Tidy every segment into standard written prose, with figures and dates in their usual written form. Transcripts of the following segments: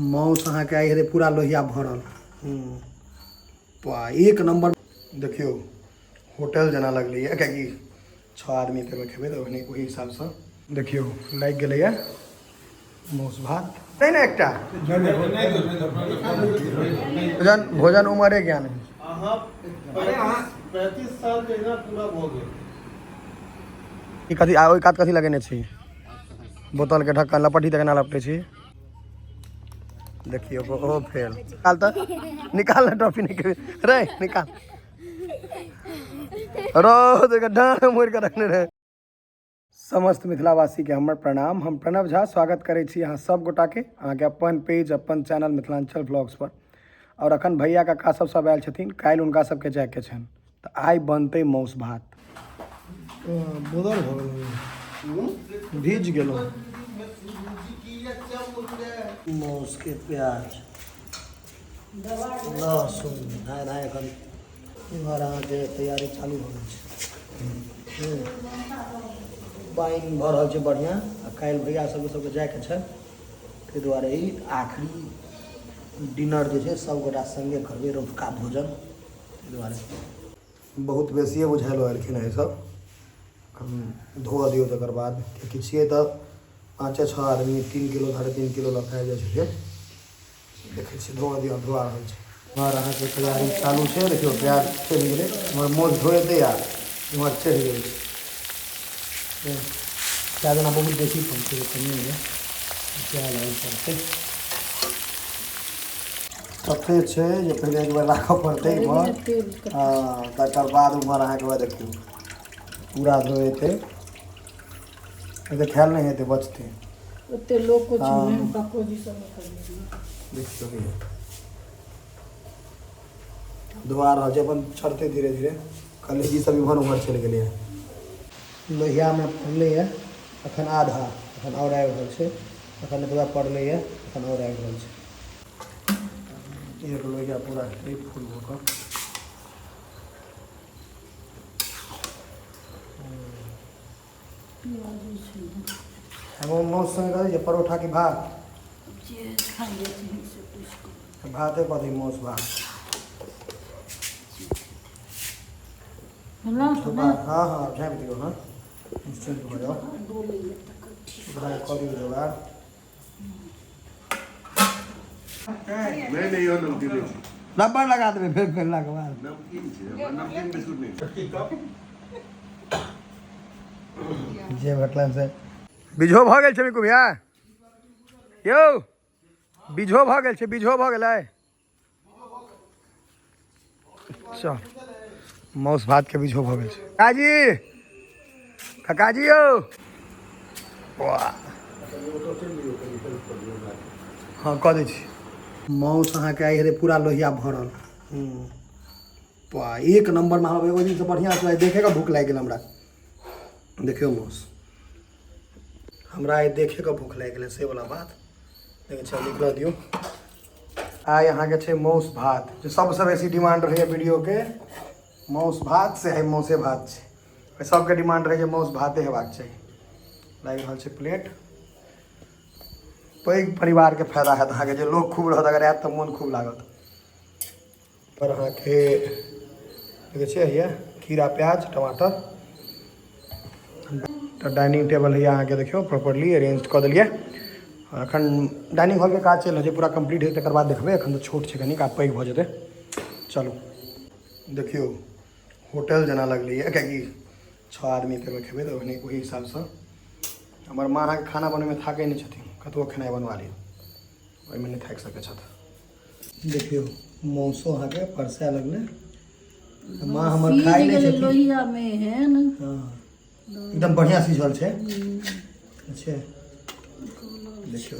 माउस अहाँके आइ हेतै पूरा लोहिया भरल। वाह, एक नम्बर। देखियौ, होटल जेना लगलैए, किएकि 6 आदमी एहिमे खेबै तऽ ओहने ओहि हिसाबसँ। देखियौ, लागि गेलैए माउस भात। नहि ने, एकटा भोजन भोजन उमरे ज्ञान है। अहाँ 35 साल जहिना पूरा भऽ गेल। ई कथी आ ओहि कात कथी लगेने छी? बोतलके ढक्कन लपटी तक ना लपटे छी। देखियौ, ओहो फेल। निकाल तऽ, निकाल ने ट्रॉफी। नहीं रे, निकाल रो देख, डाँड़ मोड़ि कऽ रखने रहे। समस्त मिथिलावासीके हमर प्रणाम। हम प्रणव झा स्वागत करै छी अहाँ सब गोटाके अहाँके अपन पेज, अपन चैनल मिथिलांचल व्लॉग्स पर। आओर अखन भैया काका सब सब आयल छथिन, काल्हि हुनका सबके जायके छनि, तऽ आइ बनतै मासु भात। बोदर भऽ गेल, भीज गेलहुँ। मासुके प्याज लहसुन धाय धाय। एखन इम्हर अहाँके तैयारी चालू भऽ गेल छै, पानि भऽ रहल छै बढ़िआँ। आ काल्हि भैया सबके सबके जायके छै, ताहि दुआरे ई आखिरी डिनर जे छै सबगोटा सङ्गे करबै रतुका भोजन, ताहि दुआरे। बहुत बेसिए बुझायल एलखिन हेँ ईसब। धोअ दियौ तकर बाद, किएकि छियै तऽ 5 6 आदमी, 3 किलो 3.5 किलो लऽ कऽ आबि जाइ छथिन। देखै छियै, धोअ दियौ, धोआ रहल छै। इम्हर अहाँके तैयारी चालू छै। देखियौ, प्याज चढ़ि गेलै। इम्हर मोज धोएतै आ इम्हर चढ़ि गेल छै। प्याज ओना बहुत बेसी पड़तै, कमी नहि, प्याज आओर पड़तै। तते छै जे पहिले एक बेर राखऽ पड़तै इम्हर, हँ, तकर बाद उम्हर अहाँके वएह। देखियौ, पूरा धोएतै, नहि तऽ खायल नहि हेतै, बचतै। ओते लोको छै ने, कक्को जी सब। देखियौ, धोआ रहल छै, अपन चढ़तै धीरे धीरे। कलेजी सब इम्हर उम्हर चलि गेलै। लोहियामे पड़लैए अखन आधा, अखन आओर आबि रहल छै। अखन एतबा पड़लैए, अखन आओर आबि रहल छै। एक लोहिया पूरा हेतै फुल भऽ कऽ। हम माउस संगे कहै छै परोठा की भात? जे खाइ से पूछि कऽ। भाते कऽ दी, माउस भात। भेलौ तऽ ने? हँ, झाँपि दियौ। हँ, निश्चिन्त भऽ जाउ। डोलैए तकर ठीक। ओकरा कऽ दियौ जोगाड़। नहीं नहीं, यो नमकीन नहीं छै। रबड़ लगा देबै फेर फेरलाके बाद। नमकीन छै, हमरा नमकीन बिस्कुट नहीं छै। जे भेटलनि से। बीझो भऽ गेल छै मिकू भैया यौ? बीझो भऽ गेल छै? बीझो भऽ गेलै। चल, माउस भातके बीझो भऽ गेल छै। काजी, काकाजी यौ, वाह। हँ, कऽ दै छी। माउस अहाँके आइ हेतै पूरा लोहिया भरल। वाह, एक नम्बरमे। हमरा ओहि दिनसँ बढ़िआँ से आइ देखेके भूख लागि गेल हमरा। देखियौ माउस, हमरा आइ देखेके भूख लागि गेलै, से वला बात। देखै छियै, निकलऽ दियौ। आइ अहाँके छै माउस भात, जे सबसँ बेसी डिमांड रहैए वीडियोके, माउस भात, से आइ माउसे भात छै। सबके डिमांड रहै जे माउस भाते हेबाक चाही। लागि रहल छै प्लेट। पैघ परिवारके फायदा हैत अहाँके जे लोक खूब रहत, अगर आयत तऽ मोन खूब लागत। पर अहाँके देखै छियै, हैया खीरा, प्याज, टमाटर। तऽ डाइनिंग टेबल हैया अहाँके, देखियौ, प्रॉपरली अरेंज कऽ देलियै। आओर एखन डाइनिंग हॉलके काज चलि रहल छै, पूरा कम्प्लीट हेतै तकर बाद देखबै। एखन तऽ छोट छै कनिक, आब पैघ भऽ जेतै। चलू, देखियौ, होटल जेना लगलैए, किएकि 6 आदमी एहिमे खेबै तऽ ओहने ओहि हिसाबसँ। हमर माँ अहाँके खाना बनबैमे थाकै नहि छथिन। कतबो खेनाइ बनवा लिअ, ओहिमे नहि थाकि सकै छथि। देखियौ, मौसो अहाँके परसै लगलै। माँ हमर खाइ सीज नहि गेलै छथिन। लोहियामे एहन। हँ, एकदम बढ़िआँ सीझल छै। अच्छा, देखियौ,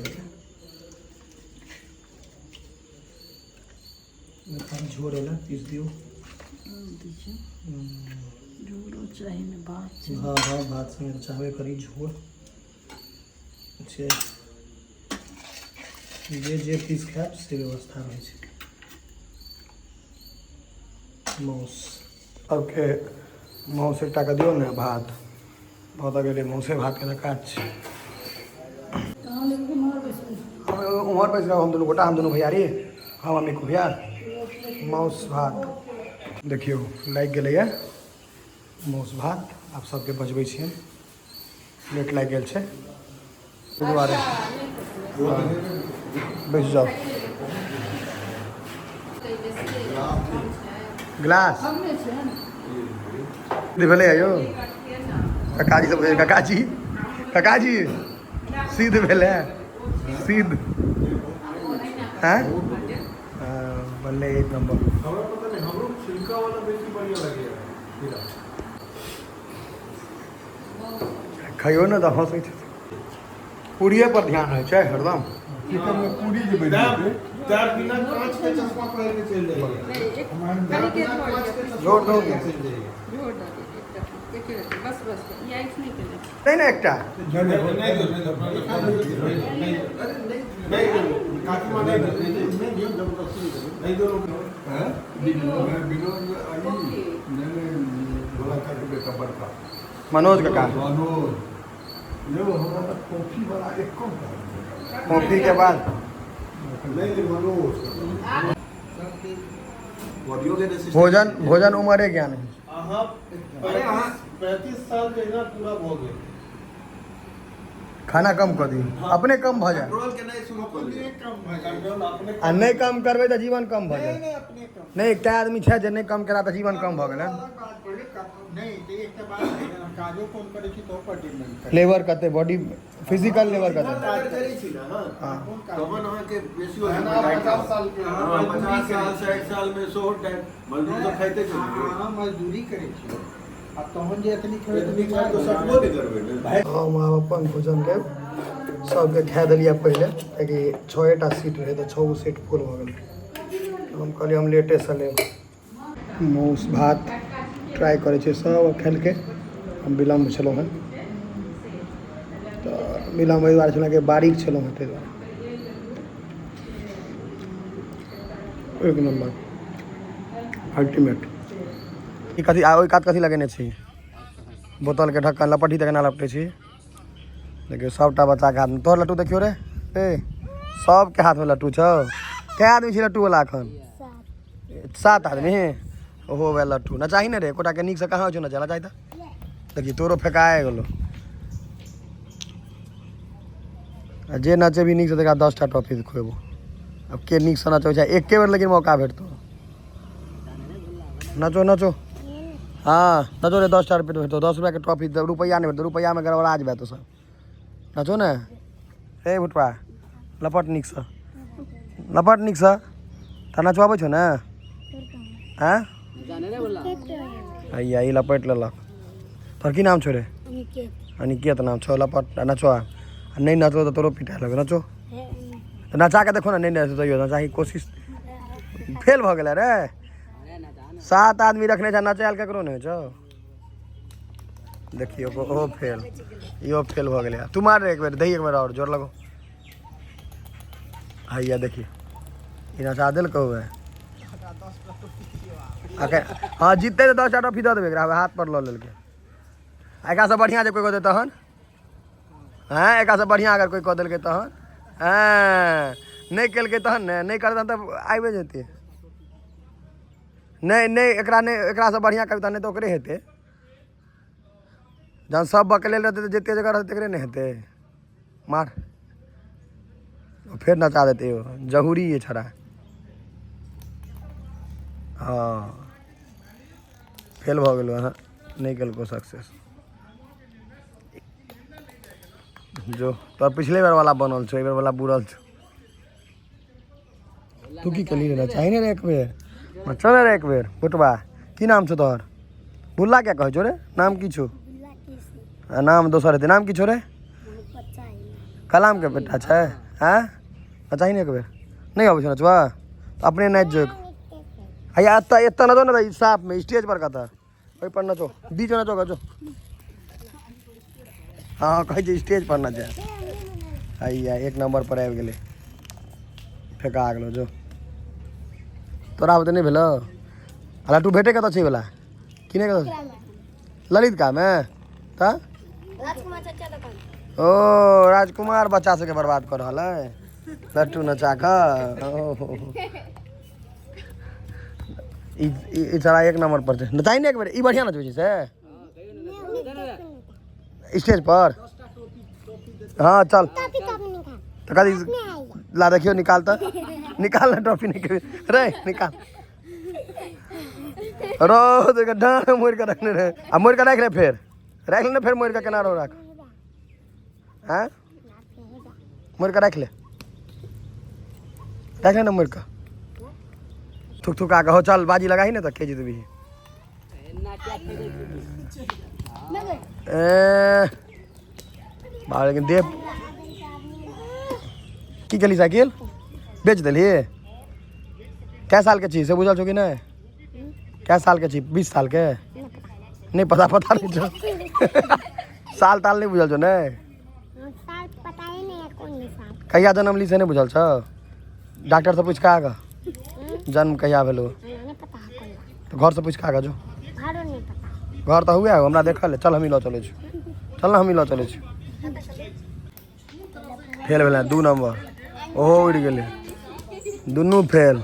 एखन झोर एलै, पीस दियौ। झोरो चाही ने भात छै। हँ, भात संगे तऽ चाहबे करी झोर छै। जे जे पीस खायब से व्यवस्था रहै छै। माउस सबके माउस एकटा के दियौ ने, भात भऽ तऽ गेलै। माउसे भातके तऽ काज छै। तहन उम्हर बैसबै। हम उम्हर बैस रहब हम दुनू गोटा, हम दुनू भैयारी, हम अमित भैया। माउस भात देखियौ लागि गेलैए माउस भात। आब सबके बजबै छियनि, लेट लागि गेल छै ताहि दुआरे। बैस जाउ। ग्लास भेलै यौ काकाजी सब, काकाजी काकाजी सिद्ध भेलै, सिद्ध हैं बनलै एक नंबर। हमरा पता नहीं, हमरो छिलका वाला बेसी बढ़िया लगैया। खइयो ने तऽ हँसै छै, पूड़िए पर ध्यान होइ छै हरदम। चिकन में पूरी जे बनि जेतै। तैं बिना कांच के चश्मा पहिर के चलि जाइए। जोर दो। नहीं ना एकटा नहीं दो, नहीं दो, नहीं दो, नहीं दो, काकी माँ नहीं दो, नहीं दो, जबरदस्ती नहीं दो। हैं? विनोद आई नहीं नहीं, भोला का के बेटा बड़का मनोज काका। मनोज यो हमरा तऽ कॉफी वाला एक कम। कॉफी के बाद नहीं नहीं, मनोज। भोजन भोजन उमरे ज्ञान है। अहाँ 35 साल जहिना पूरा भऽ गेल, खाना कम कऽ दियौ, अपने कम भऽ जाए। कंट्रोल केनाइ शुरू कऽ दियौ। कंट्रोल अपने। आ नहि कम करबै तऽ जीवन कम भऽ जायत। नहि, एकटा आदमी छै जे नहि कम केला तऽ जीवन कम भऽ गेलै। नहि तऽ एकटा बात छै, जेना काजो कोन करै छी तऽ पर डिपेंड करै। लेबर कते, बॉडी फिजिकल लेबर कते। अगर करै छी ने अहाँ, हाँ। तहन अहाँके बेसी 50 साल के 50 साल 60 साल में सेहो टाइम मजदूर तऽ खाइते छै। अहाँ मजदूरी करै छी आ तहन जे एतनी खेबै एतनी खाइ तऽ सकबो नहि करबै ने। हम आब अपन भोजन लेब। सबके खाए देलियै पहिले, कियाकि 6टा सीट रहै तऽ 6 गो सीट फुल भऽ गेलै। हम कहलियै हम लेटेसँ लेब। माउस भात ट्राइ करै छै सब खेलकै। हम विलम्ब छलहुँ हेँ, तऽ विलम्ब एहि दुआरे छलहुँ कि बारीक छलहुँ हेँ, ताहि दुआरे। एक नम्बर, अल्टीमेट। ई कथी? आ ओहि कात कथी लगेने छी? बोतलके ढक्कन लपटी तऽ केना लपटै छी देखियौ। सबटा बच्चाके हाथमे तोहर लट्टू देखियौ रे। ए सबके हाथमे लट्टू छौ। कै आदमी छी लट्टू वाला एखन? 7 आदमी। ओहो वएह लट्टू नचाही ने रे, एकोटाके नीकसँ कहाँ होइ छौ नचा। नचाही तऽ देखी तोरो फेकाए गेलो। आ जे नचेबी नीकसँ तकरा 10टा टॉफी खुएबो। आब के नीकसँ नचबै छै, एके बेर लेकिन मौका भेटतौ। नचो नचो, हाँ नचो रे, 10टा रुपया भेटतौ। 10 रुपयाके टॉफी, रुपैआ नहि भेटतौ, रुपैआमे गड़बड़ा जेबै तो सब। नचो ने हे भुटवा, लपट नीकसँ, लपट नीकसँ। तऽ नचबाबै छौ ने? आँय हैया ई लपटि लेलक। तोहर की नाम छौ रे? अनिकेत नाम छौ। लपट आ नचो। आ नहि नचबो तऽ तोरो पिटा लगो। नचो तऽ नचा कऽ देखो ने। नहि नचतो तैयो नचाही कोशिश। फेल भऽ गेलै रे। 7 आदमी रखने छै, नचायल ककरो नहि होइ छौ। देखियौ ओहो फेल, इहो फेल भऽ गेलै। तू मार रे एक बेर, दही एक बेर आओर जोर लगो। हैया देखी ई नचा देलकौ है। हाँ जीतते तऽ 10टा ट्रॉफी दऽ देबै एकरा। हाथ पर लऽ लेलकै। एकरासँ बढ़िआँ जे कोइ कऽ दे तहन? हँ, एकरासँ बढ़िआँ अगर कोइ कऽ देलकै तहन? हँ, नहि केलकै तहन ने नहि करतै तऽ आबि जेतै। नहि नहि, एकरा नहि, एकरासँ बढ़िआँ कविता नहि तऽ ओकरे हेतै। जहन सब बकलेल रहतै तऽ जते जगह रहतै तकरे नहि हेतै। मार, फेर नचा देतै यौ जहूरी ये छड़ा। हाँ फेल भऽ गेलौ। अहाँ नहि केलको सक्सेस। जो तोहर पिछले बेर वाला बनल छौ, एहि बेर वाला बुरल छौ। तू की केलही रे? नचाही ने रे एक बेर, नचो ने रे एक बेर। बुटबा की नाम छौ तोहर? भुल्ला क्या कहै छौ रे? नाम की छौ? आ नाम दोसर हेतै। नाम की छौ रे? कलाम के बेटा छै। आँय नचाही ने एक बेर। नहि अबै छौ नचबा तऽ अपने नाचि जो। हैया एतऽ एतऽ नचो ने तऽ साफमे स्टेज पर कतऽ ओहि पर नचो, बीचमे नचो गजो। हाँ कहै छै स्टेज पर नचै। हैया एक नंबर पर आबि गेलै, फेका गेलो। जो तोरा बुते नहि भेलौ। आ लट्टू भेटै कतऽ छै? ई वला किने कतऽ छै? ललित कामे तऽ ओ राजकुमार बच्चा सबके बर्बाद कऽ रहल है। लट्टू नचा कऽ। ई ई छौड़ा एक नंबर पर छै। नचाही ने एक बेर, ई बढ़िआँ नचबै छै से स्टेज पर। हाँ चल तऽ कथी ला, देखियौ, निकाल तऽ, निकाल ने ट्रॉफी। नहीं रे, निकाल रो। देख, डाँड़ मोड़ि कऽ रखने रहे आ मोड़ि कऽ राखि ले, फेर राखि ले ने, फेर मोड़ि कऽ केना रहो, राख। आँय, मोड़ि कऽ राखि ले, राखि ले ने मोड़ि कऽ, थुक थुका कऽ। हो, चल, बाजी लगाही ने तऽ के जीतबही? ए बाप, लेकिन देह की केली? साइकिल बेच देली? कै साल के छी से बुझल छौ कि नहि? कै साल के छी? 20 साल के? नहि पता? पता नहि छौ? साल ताल नहि बुझल छौ? नहि। साल पता ही नहीं है, कौन साल। कहिया जन्म ली से नहि बुझल छौ? डॉक्टर से पूछि कऽ आगा, जन्म कहिया भेलो? हमरा नहीं पता है कौन। तऽ घरसँ पूछि कऽ आगा जो। घरो नहीं पता। घर तऽ हुए, हमरा देखल है। चल, हमही लऽ चलै छी। चल ने, हमही लऽ चलै छी। फेल भेलै 2 नंबर, ओहो उड़ि गेलै, दुनू फेल।